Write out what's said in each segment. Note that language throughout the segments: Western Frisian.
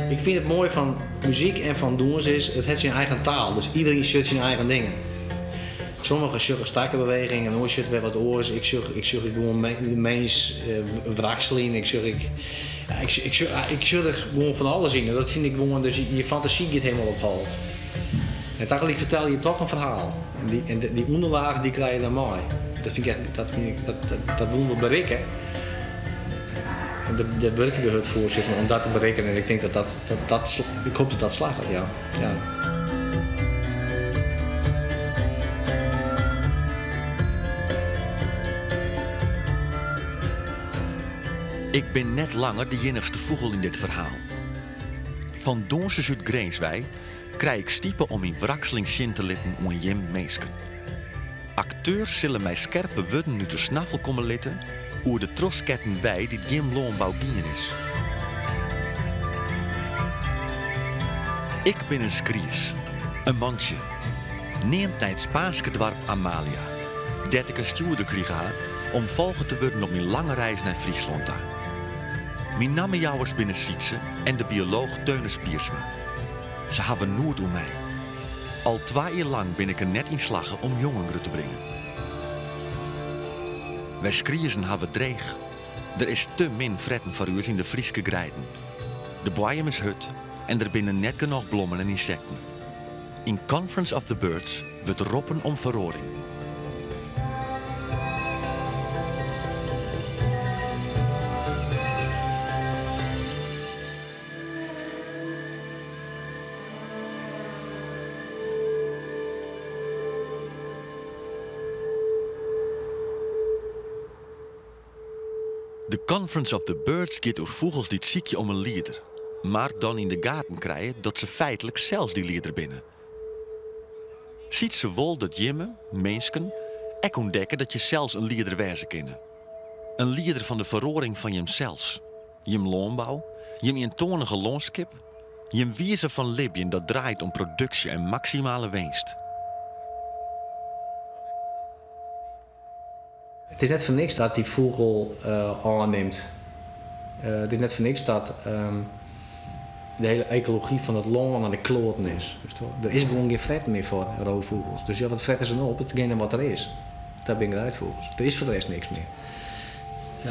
Ik fyn it moai fan muzyk en fan dûns is, it hat syn eigen taal, dus iderien sjocht syn eigen dingen. Sommigen sjogge strakke bewegingen, oar sjocht wer wat oars. Ik sjoch, ik sjoch gewoan de mins wrakseljen, ik sjoch ik, ja, ik, ik, sjoch, ik sjoch der gewoan fan alles yn. En dat fyn ik gewoan, dus je fantasy giet helemaal op hol. En tagelyk fertel je toch in ferhaal. En dy, en dy ûnderlaach dy krije je dan mei. Dat fyn ik echt, dat fyn ik, dat, dat, dat woene we berikke. En dêr wurkje we hurd foar, sis mar, om dat te berikken. En ik tink dat dat, dat, dat ik hoop dat dat slagget, ja. ja. Ik bin net langer de iennichste fûgel yn dit ferhaal. Fan dûnsers út Grins wei krij ik stipe om myn wrakseling sjen te litten oan jim minsken. Akteurs sille my skerpe wurden út de snaffel komme litte oer de trochsketten wei dy't jim lânbou gien is. Ik bin in skries, in mantsje, neamd nei it Spaanske doarp Amalia, dêr't ik in stjoerder krige ha om folge te wurden op myn lange reis nei Fryslân ta. Myn nammejouwers binne Sytse en de biolooch Theunis Piersma. Se hawwe noed oer my. Al twa jier lang bin ik der net yn slagge om jongen grut te bringen. Wy skriezen hawwe it dreech. Der is te min fretten foar ús yn de Fryske greiden. De boaiem is hurd en der binne net genôch blommen en ynsekten. Yn Conference of the Birds wurdt roppen om feroaring. De Conference of the Birds giet oer fûgels dy't sykje om in lieder, mar dan yn de gaten krije dat se feitlik sels dy lieder binne. Sytse wol dat jimme, minsken, ek ûntdekke dat je sels in lieder wêze kinne. In lieder fan de feroaring fan jimsels, jim lânbou, jim ientoanige lânskip, jim wize fan libjen dat draait om produksje en maksimale winst. It is net foar niks dat dy fûgel ôfnimt. It is net foar niks dat de hiele ekology fan it lân oan de kloaten is. Der is gewoan gjin fretten mear foar roofûgels. Dus ja, wat frette se dan op? Itgene wat der is. Dat binne greidfûgels. Der is foar de rest niks mear.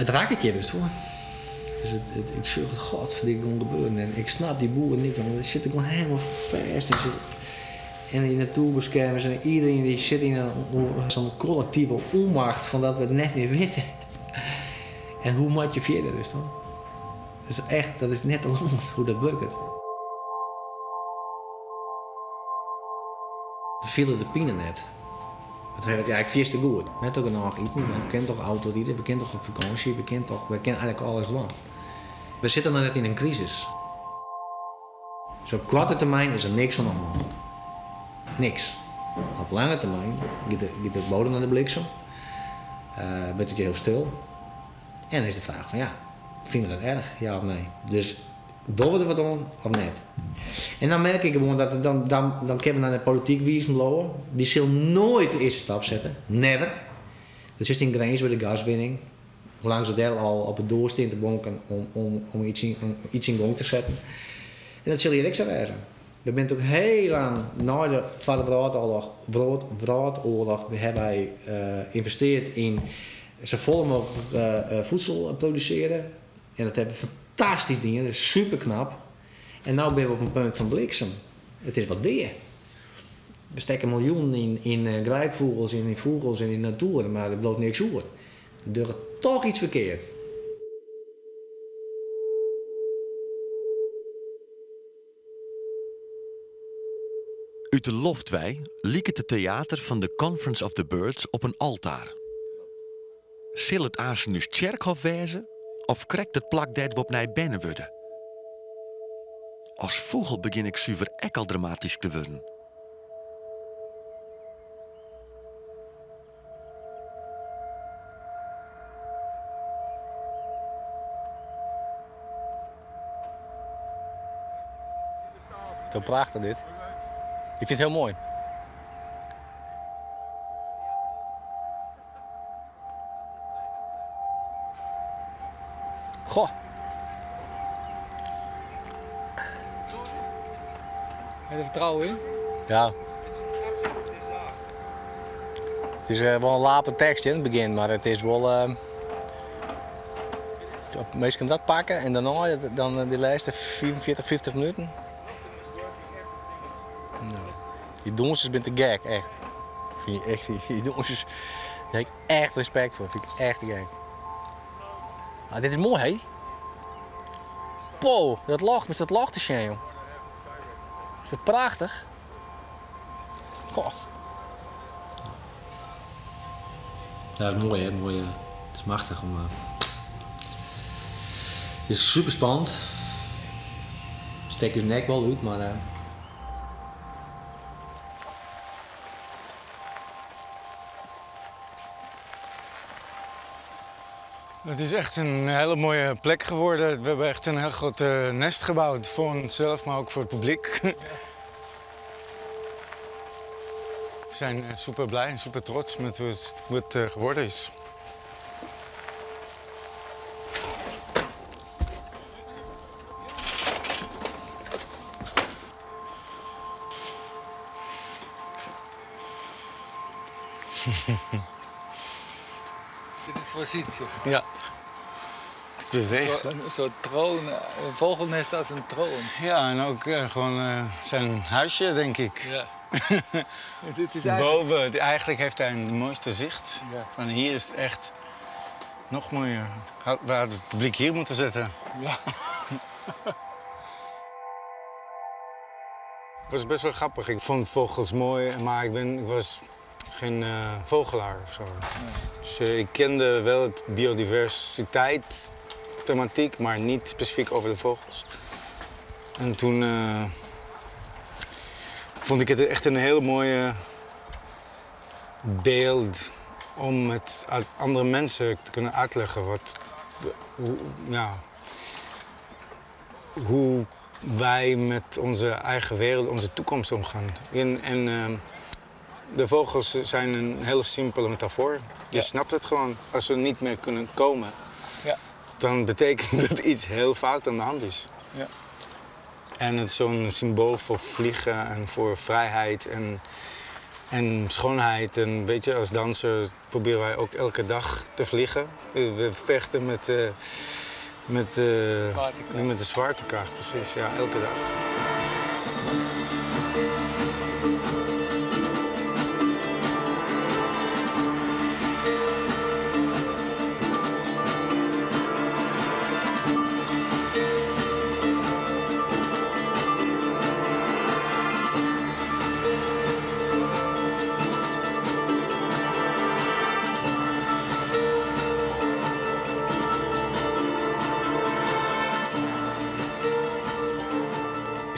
It rakket je, witst wol. Dus it, ik sjoch it godferdikke gewoan gebeuren. En ik snap dy boeren net, jonge. Dy sitte gewoan helemaal fêst. En, en die natuerbeskermers en iedereen die sit yn sa'n kollektive ûnmacht fan dat we it net mear witte. En hoe moat je fierder, witst wol? Dat is echt, dat is net te leauwen hoe dat wurket. We fiele de pine net. Dat ha we it eigentlik fierste goed. We ha toch genôch iten, we kinne toch autoride, we kinne toch op fakânsje, we kinne toch, we kinne eigentlik alles dwaan. We sitte noch net yn in krisis. Dus op koarte termyn is der niks oan de hân. Niks. Op lange termyn giet de, giet de bodem nei de bliksem, wurdt it hiel stil. En dan is de fraach fan ja, fine we dat erch, ja of nee? Dus dogge we der wat oan of net? En dan merk ik gewoan dat dan, dan, dan kinne we nei de polityk wizen bliuwe. Dy sil noait de earste stap sette. Never. Dat sjochst yn Grins by de gaswinning. Hoe lang se dêr al op 'e doar stean te bonken om, om, om iets, yn, om iets yn gong te setten. En dat sil hjir ek sa wêze. We binne natuerlik hiel lang nei de Twadde Wrâldoarloch, Wrâld, Wrâldoarloch hawwe wy ynvesteard yn safolle mooglik voedsel produsearje. En dat hawwe we fantastysk dien, dat is super knap. En no binne we op in punt fan bliksem. It is wat dea. We stekke miljoenen yn, yn greidfûgels, yn fûgels en yn natuer, mar der bliuwt niks oer. Der docht toch iets ferkeard. Ut de loft wei liket it teater fan de Conference of the Birds op in altaar. Sil it aansten ús tsjerkhôf wêze of krekt it plak dêr't we opnij berne wurde? As fûgel begjin ik suver ek al dramatysk te wurden. Het is prachtig dit. Ik vind het heel mooi. Goh. Heb je er vertrouwen in? Ja. It is wol in lape tekst yn it begjin, mar it is wol. As minsken dat pakke en dêrnei dan dy lêste 45, 50 minuten. Dy dûnsers binne te gek, echt. Fyn ik echt, dy dûnsers, dêr ha ik echt respekt foar, fyn ik echt te gek. Ah, dit is moai, hé. Po, dat ljocht, is dat ljocht te sjen, joh. Is dat prachtich? Goh. Ja, dat is moai, hè? Moai, it is machtich om. It is super spannend. Stek ús nek wol út, mar. Het is echt een hele mooie plek geworden. We hebben echt een heel groot nest gebouwd voor onszelf, maar ook voor het publiek. We zijn super blij en super trots met hoe het geworden is. Dit is voor Sietse. Ja. Het beweegt. Een soort troon, een vogelnest als een troon. Ja, en ook gewoon zijn huisje, denk ik. Ja. Het is eigenlijk Boven, eigenlijk heeft hij het mooiste zicht. Ja. Van hier is het echt nog mooier. We hadden het publiek hier moeten zetten. Ja. Het was best wel grappig. Ik vond vogels mooi, maar ik was geen vogelaar of zo. Nee. Dus ik kende wel het biodiversiteit thematiek, maar niet specifiek over de vogels. En toen vond ik het echt een heel mooie beeld om het aan andere mensen te kunnen uitleggen hoe wij met onze eigen wereld, onze toekomst omgaan. En de vogels zijn een hele simpele metafoor. Je snapt het gewoon. Als ze niet meer kunnen komen, dan betekent dat iets heel fout aan de hand is. En het is zo'n symbool voor vliegen en voor vrijheid en schoonheid. En als danser proberen wij ook elke dag te vliegen. We vechten Zwaartekracht. met de zwaartekracht, precies. Ja, elke dag.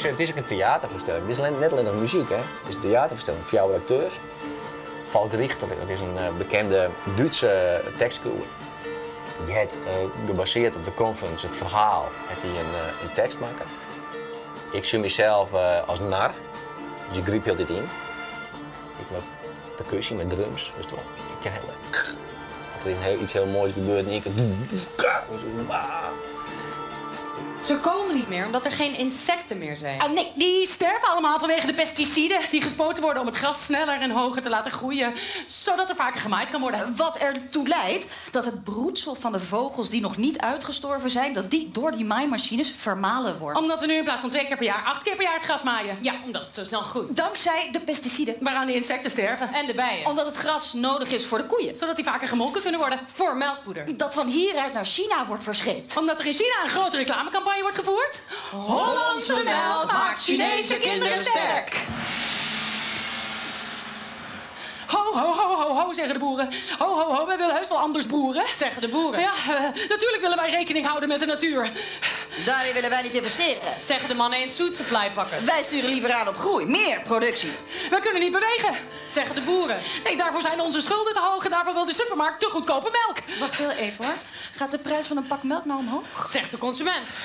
Het is ook een theatervoorstelling. Het is net alleen nog muziek, hè? Het is een theatervoorstelling. Fjouwer acteurs. Falk Richter, dat is een bekende Duitse tekstschrijver. Die heeft gebaseerd op de conference, het verhaal, heeft hij een tekst maken. Ik zie mezelf als nar, dus ik griep heel dit in. Ik met percussie, met drums, dus toch, ik ken heel erg. Als er iets heel moois gebeurt en ik Ze komen niet meer omdat er geen insecten meer zijn. Ah, nee, die sterven allemaal vanwege de pesticiden die gespoten worden om het gras sneller en hoger te laten groeien, zodat er vaker gemaaid kan worden. Wat ertoe leidt dat het broedsel van de vogels die nog niet uitgestorven zijn, dat die door die maaimachines vermalen wordt. Omdat we nu in plaats van 2 keer per jaar 8 keer per jaar het gras maaien. Ja, omdat het zo snel groeit. Dankzij de pesticiden. Waaraan de insecten sterven. En de bijen. Omdat het gras nodig is voor de koeien. Zodat die vaker gemolken kunnen worden. Voor melkpoeder. Dat van hieruit naar China wordt verscheept. Omdat er in China een grote reclamecampagne wordt gevoerd. Hollandse melk maakt Chinese kinderen sterk. Ho, ho, ho, ho, ho, zeggen de boeren. Ho, ho, ho, wij willen heus wel anders boeren. Zeggen de boeren. Ja, natuurlijk willen wij rekening houden met de natuur. Daarin willen wij niet investeren. Zeggen de mannen in suit supply pakken. Wij sturen liever aan op groei, meer productie. We kunnen niet bewegen. Zeggen de boeren. Nee, daarvoor zijn onze schulden te hoog en daarvoor wil de supermarkt te goedkope melk. Wacht heel even hoor. Gaat de prijs van een pak melk nou omhoog? Zegt de consument.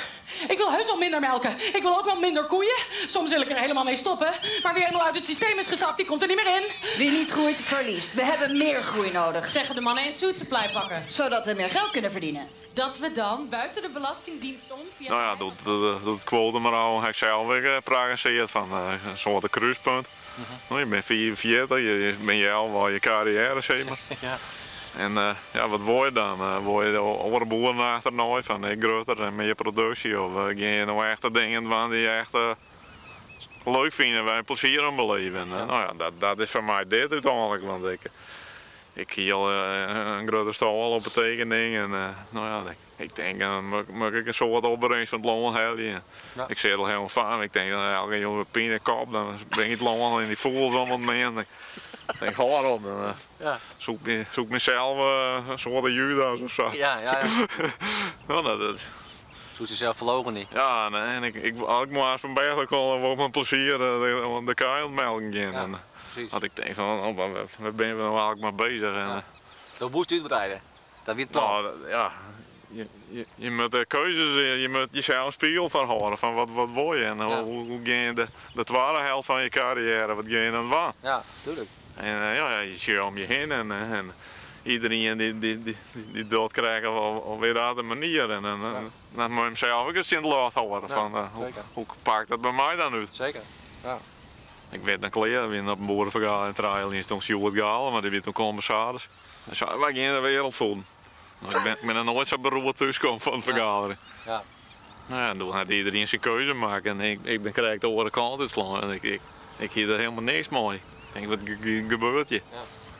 Ik wil heus wel minder melken. Ik wil ook wel minder koeien. Soms wil ik er helemaal mee stoppen. Maar wie eenmaal uit het systeem is gestapt, die komt er niet meer in. Wie niet groeit, verliest. We hebben meer groei nodig. Zeggen de mannen in suit supply pakken. Zodat we meer geld kunnen verdienen. Dat we dan buiten de Belastingdienst om via... Nou ja, dat quote maar al. Ik zelf weer praktiseerd van een soort kruispunt. Nou, je bent 44, je bent je al wel je carrière, zeg maar. Ja. En ja, wat word je dan? Word je de andere boeren achterna van groter en meer productie? Of ga je nou echt de dingen doen die je echt leuk vinden, waar je plezier aan beleven? En nou ja, dat is voor mij dit uiteindelijk, want ik hier al een grote stal op de tekening en nou ja, ik denk, dan moet ik een soort opbrengst van het loon hebben. Ja. Ik zit al helemaal van, ik denk, dan elke jongen pijn in de kop, dan breng ik het loon en die voels allemaal mee. En ik denk, hou op, dan zoek mezelf een soort Judas of zo. Nou, dat Zoek jezelf verlogen niet. Ja, en als ik maar eens van Bergen kom, dan word ik mijn plezier de kaai melken gaan. Ja, En precies. had ik denk van, oh, waar ben je nou eigenlijk maar bezig? En, Dat moest uitbreiden. Dat wie het plan. Nou, dat, ja. Je moet de keuzes, je moet jezelf een spiegel van houden van wat wil je en hoe ga je de tweede helft van je carrière, wat ga je dan doen? Ja, tuurlijk. En ja, je ziet om je heen en iedereen die dood krijgt op weer de manier. En dan moet je hem zelf ook eens in de laat houden van hoe pakt dat bij mij dan uit? Zeker, ja. Ik werd dan kleren, we op een boerenvergadering in Trail, die stond Sjoerd Galen, maar die werd toen commissaris. Dan zei wij in de wereld voelen. Nou, ik ben er nooit zo beroerd thuiskomen van het vergaderen. Nou ja, en toen had iedereen zijn keuze maken en ik ben krijg de andere kant uitslaan en ik hier er helemaal niks mee. Ik denk, wat gebeurt je?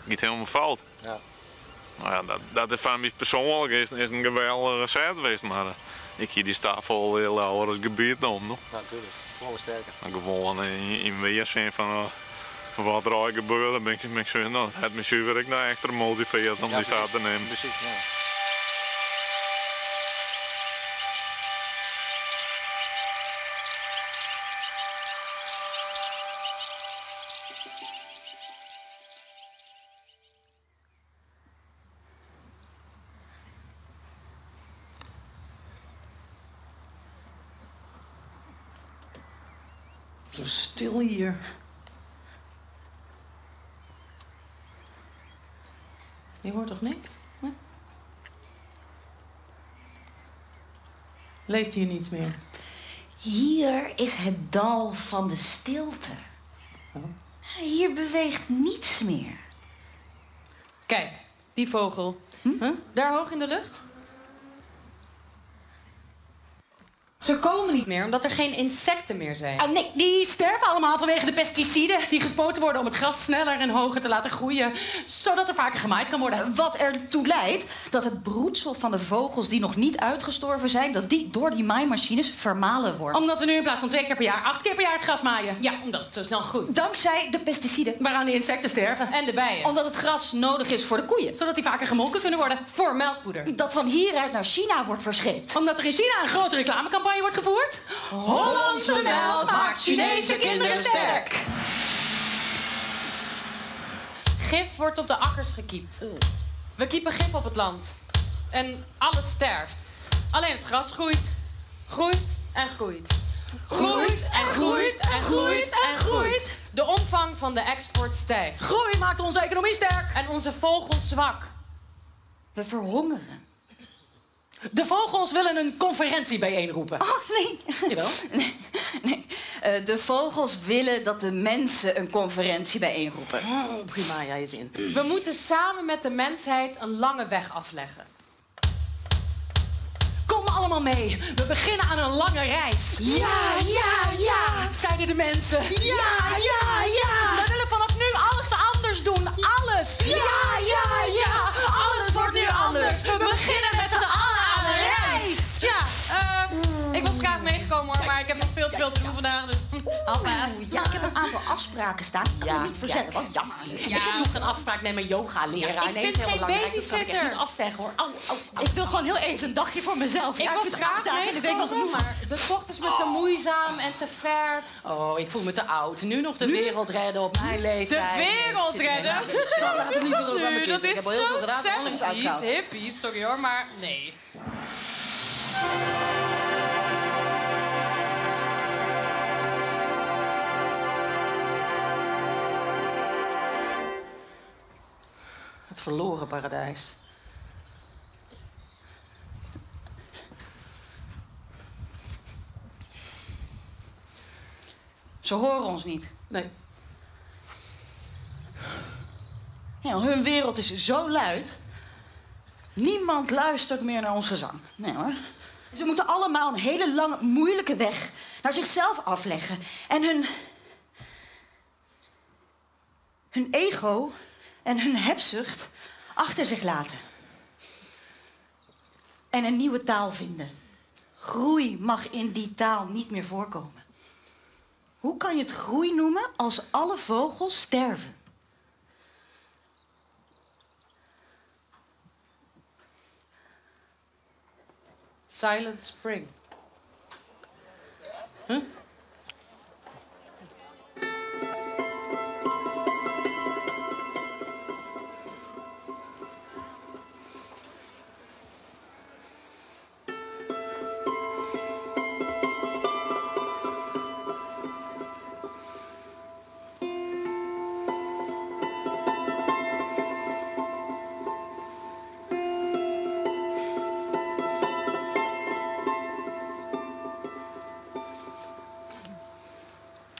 Het gaat helemaal fout. Nou ja, dat is van mij persoonlijk is een geweldige set geweest, maar ik hier die stapel heel ouder het gebied om, no? Ja, natuurlijk. Gewoon sterker. Maar gewoon in weerzin van wat er eigenlijk gebeurt, dan ben ik zo, nou, het heeft me zuiver ik nou extra motiveerd om die stap te nemen. Precies, ja. Zo stil hier. Je hoort toch niks? Nee? Leeft hier niets meer? Hier is het dal van de stilte. Oh. Hier beweegt niets meer. Kijk, die vogel. Huh? Daar hoog in de lucht. Ze komen niet meer omdat er geen insecten meer zijn. Ah, nee, die sterven allemaal vanwege de pesticiden die gespoten worden om het gras sneller en hoger te laten groeien, zodat er vaker gemaaid kan worden. Wat ertoe leidt dat het broedsel van de vogels die nog niet uitgestorven zijn, dat die door die maaimachines vermalen wordt. Omdat we nu in plaats van 2 keer per jaar 8 keer per jaar het gras maaien. Ja, omdat het zo snel groeit. Dankzij de pesticiden. Waaraan de insecten sterven. En de bijen. Omdat het gras nodig is voor de koeien. Zodat die vaker gemolken kunnen worden. Voor melkpoeder. Dat van hieruit naar China wordt verscheept. Omdat er in China een grote reclamecampagne wordt gevoerd. Hollandse melk maakt Chinese kinderen sterk. Gif wordt op de akkers gekiept. We kiepen gif op het land. En alles sterft. Alleen het gras groeit. Groeit en groeit. Groeit en groeit en groeit en groeit. De omvang van de export stijgt. Groei maakt onze economie sterk. En onze vogels zwak. We verhongeren. De vogels willen een conferentie bijeenroepen. Oh, nee. Jawel. Nee, nee. De vogels willen dat de mensen een conferentie bijeenroepen. Oh, prima, jij is in. We moeten samen met de mensheid een lange weg afleggen. Kom allemaal mee. We beginnen aan een lange reis. Ja, ja, ja. Zeiden de mensen. Ja, ja, ja. We willen vanaf nu alles anders doen. Alles. Ja, ja, ja. Alles wordt nu anders. We beginnen met z'n allen aan een reis. Ja, ik was graag meegekomen hoor, maar ik heb nog veel te veel te doen vandaag. Dus alvast. Ja, ik heb een aantal afspraken staan. Ik kan Ja, me niet verzetten. ja. Wat jammer. Ik heb nog een afspraak met mijn yoga-leraar. Ja, ik Nee, vind is heel geen belangrijk. Dat kan ik echt babysitter. niet afzeggen hoor. Au, au, au. Ik wil gewoon heel even een dagje voor mezelf. Ik Ja, was vind graag 8 dagen in de week wel meegekomen, genoeg. maar de tocht is me te moeizaam en te ver. Oh, ik voel me te oud. Nu nog de wereld redden op mijn leeftijd. De wereld Nee, ik zit er redden? helemaal in. Laat het niet Dat door aan mijn nu, kinderen. dat Ik is heb al heel veel zo gedaan, maar nog niks 70s, uitgehaald. hippies, sorry hoor, maar nee. verloren paradijs. Ze horen ons niet. Nee. Ja, hun wereld is zo luid. Niemand luistert meer naar ons gezang. Nee hoor. Ze moeten allemaal een hele lange, moeilijke weg naar zichzelf afleggen. En hun. hun ego en hun hebzucht achter zich laten. En een nieuwe taal vinden. Groei mag in die taal niet meer voorkomen. Hoe kan je het groei noemen als alle vogels sterven? Silent Spring. Huh?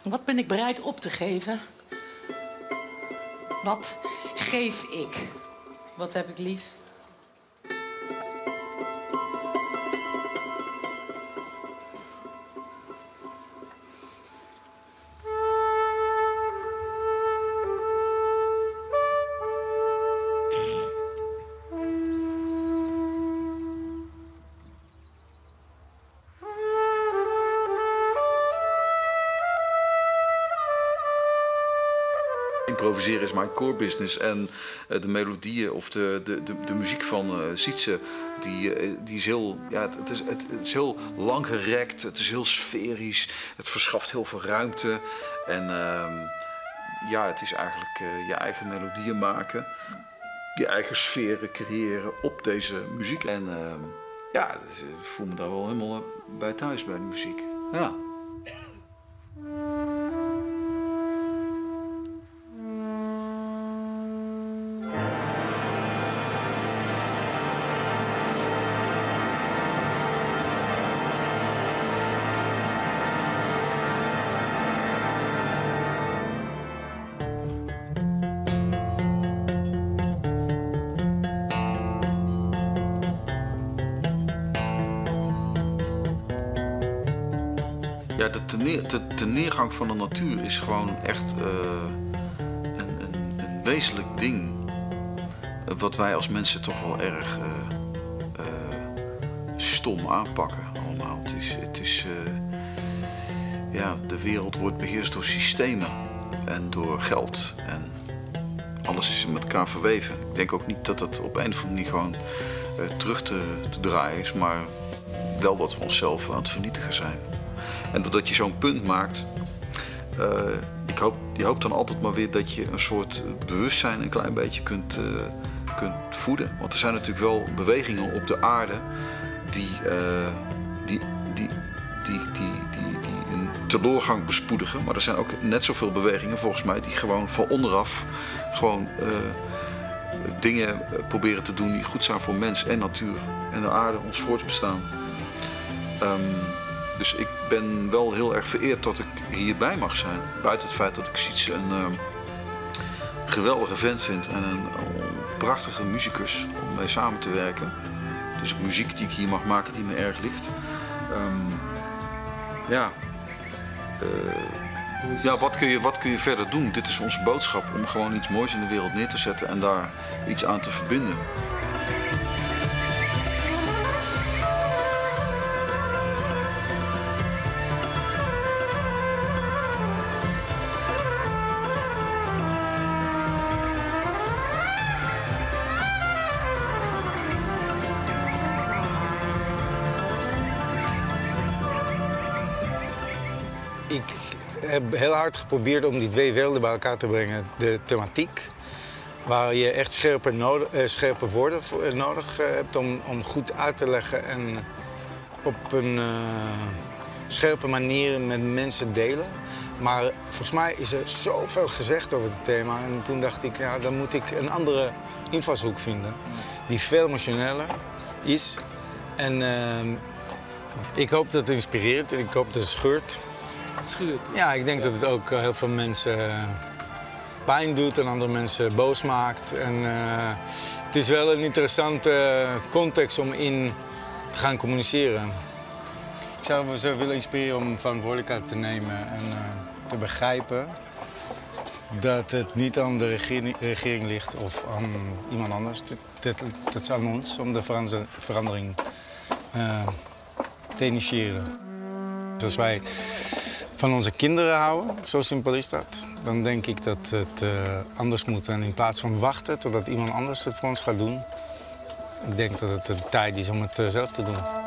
Wat ben ik bereid op te geven? Wat geef ik? Wat heb ik lief? Improviseren is mijn core business en de melodieën of de muziek van Sietse, die is heel, ja, het is heel langgerekt, het is heel sferisch, het verschaft heel veel ruimte. En ja, het is eigenlijk je eigen melodieën maken, je eigen sferen creëren op deze muziek. En ja, dus, ik voel me daar wel helemaal bij thuis bij de muziek. Ja. Ja, de teneergang van de natuur is gewoon echt een wezenlijk ding. Wat wij als mensen toch wel erg stom aanpakken allemaal. Ja, de wereld wordt beheerst door systemen en door geld. En alles is met elkaar verweven. Ik denk ook niet dat dat op een of andere manier gewoon terug te draaien is, maar wel dat we onszelf aan het vernietigen zijn. En doordat je zo'n punt maakt, je hoopt dan altijd maar weer dat je een soort bewustzijn een klein beetje kunt voeden. Want er zijn natuurlijk wel bewegingen op de aarde die een teloorgang bespoedigen. Maar er zijn ook net zoveel bewegingen volgens mij die gewoon van onderaf gewoon, dingen proberen te doen die goed zijn voor mens en natuur en de aarde, ons voortbestaan. Dus ik ben wel heel erg vereerd dat ik hierbij mag zijn. Buiten het feit dat ik Sietse een geweldige vent vind en een prachtige muzikus om mee samen te werken. Dus ook muziek die ik hier mag maken die me erg ligt. Ja, wat kun je verder doen? Dit is onze boodschap om gewoon iets moois in de wereld neer te zetten en daar iets aan te verbinden. Ik heb heel hard geprobeerd om die twee werelden bij elkaar te brengen. De thematiek, waar je echt scherpe woorden voor nodig hebt om goed uit te leggen en op een scherpe manier met mensen delen. Maar volgens mij is er zoveel gezegd over het thema. En toen dacht ik, ja, dan moet ik een andere invalshoek vinden. Die veel emotioneler is. En ik hoop dat het inspireert en ik hoop dat het scheurt. Het schuurt. Ja, ik denk dat het ook heel veel mensen pijn doet en andere mensen boos maakt. En het is wel een interessante context om in te gaan communiceren. Ik zou ze willen inspireren om verantwoordelijkheid te nemen en te begrijpen dat het niet aan de regering ligt of aan iemand anders. Dat is aan ons om de verandering te initiëren. Als wij van onze kinderen houden, zo simpel is dat, dan denk ik dat het anders moet. En in plaats van wachten totdat iemand anders het voor ons gaat doen, ik denk dat het de tijd is om het zelf te doen.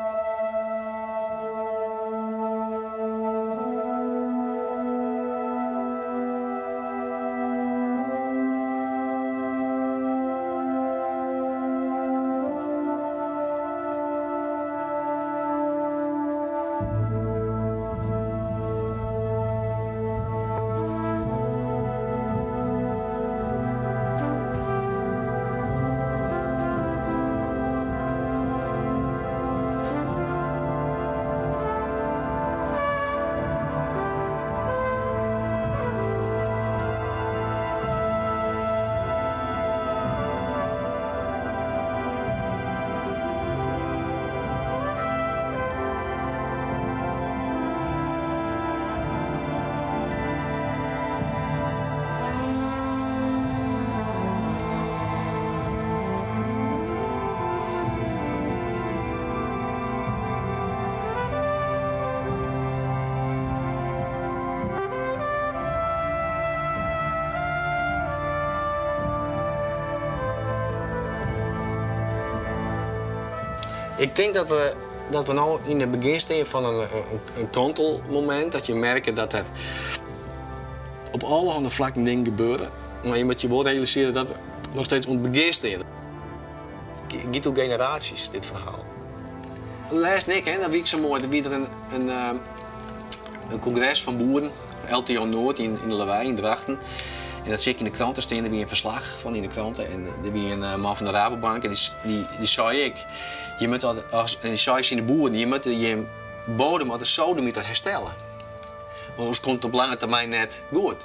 Ik denk dat we nou in het begin staan van een kantelmoment. Dat je merkt dat er op allerhande vlakken dingen gebeuren. Maar je moet je wel realiseren dat we nog steeds op het begin staan. Het gaat om generaties, dit verhaal. Laatst niks, hè, dat weet ik zo mooi. Er was er een congres van boeren, LTO Noord in de Lawei, in Drachten. En dat zie ik in de kranten staan, er was een verslag van in de kranten. En er was een man van de Rabobank en die zei ik, je moet als, en die zei ze in de boeren, je moet je bodem uit de sodemieter herstellen. Want anders komt het op lange termijn net goed.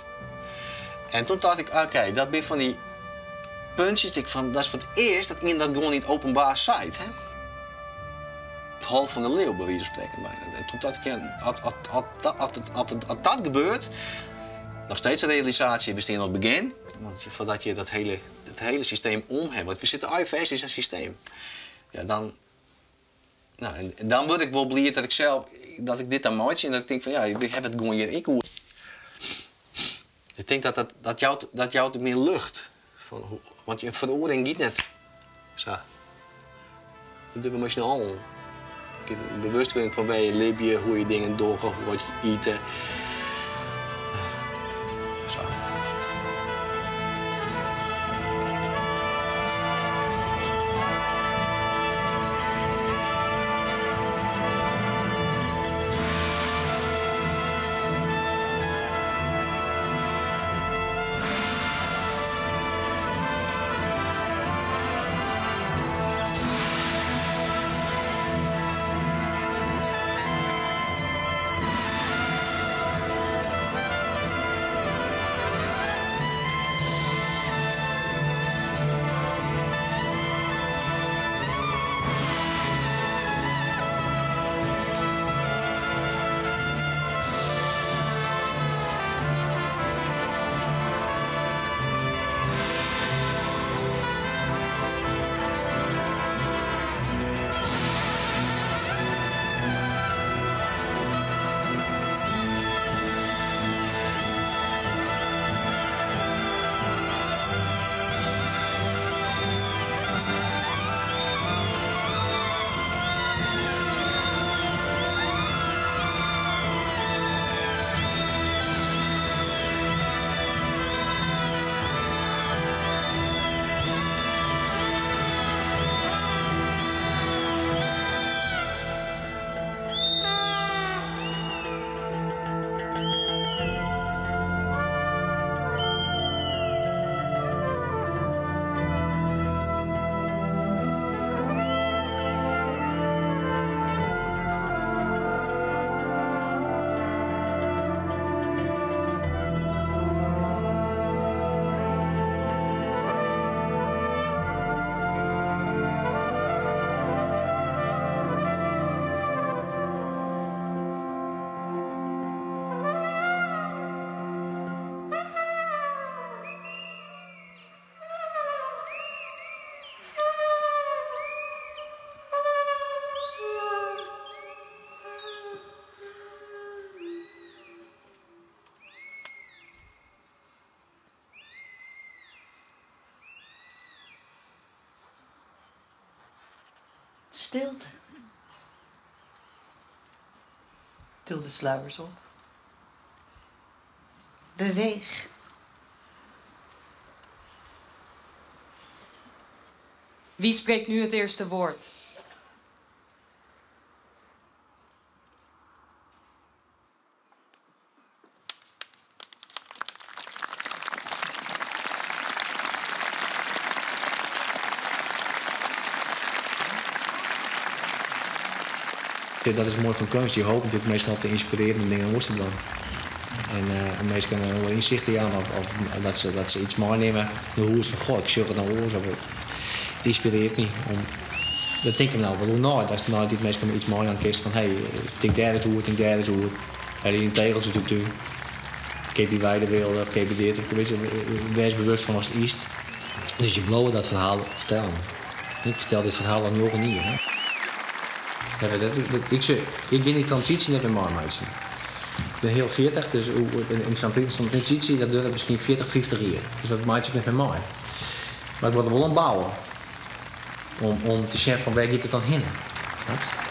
En toen dacht ik, oké, dat ben van die puntjes, ik van, dat is voor het eerst dat iemand dat gewoon niet openbaar zei. Hè? Het hal van de leeuw, bij wijze van spreken bijna. En toen dacht ik, ja, als dat gebeurt, nog steeds een realisatie bestaat op het begin. Want voordat je dat hele systeem om hebt, want we zitten IFS is een systeem. Ja, dan, nou, en dan word ik wel blij dat ik zelf, dat ik dit dan mooi zie en dat ik denk van ja, ik heb het gewoon hier ik hoe. Ik denk dat jou het meer lucht. Van, want je veroordeling niet net. Zo. Dat doen we maar snel al. Bewustwording van waar je leef je, hoe je dingen doorgaat, hoe wat je eten. Zo. Stilte. Til de sluiers op. Beweeg. Wie spreekt nu het eerste woord? Dat is moai fan keunst. Je hopet natuerlik minsken al te ynspirearjen om dingen oars te dwaan. En uh, om minsken wol ynsicht te jaan of, of dat, se, dat se iets meinimme nei hûs fan goh, ik sjoch it no oars. Of, it ynspirearret my om dat tink ik no wol oer nei. Datst nei dy minsken iets meijaan kinst fan hé, tink dêr ris oer, tink dêr ris oer. Helje dyn tegels út de tún. Keapje weideweelde of keapje dit of wês bewust fan watst ytst. Dus je bliuwe dat ferhaal fertellen. Ik fertel dit ferhaal al njoggen jier. Hè. Ik, ik gean dy transysje net mear meimeitsjen. Ik bin heal 40, dus yn sa'n transysje dat duorret miskien 40, 50 jier. Dus dat meitsje ik net mear mei. Mar ik wol der wol oan bouwe. Om, om te sjen fan wêr giet it dan hinne. Snapst?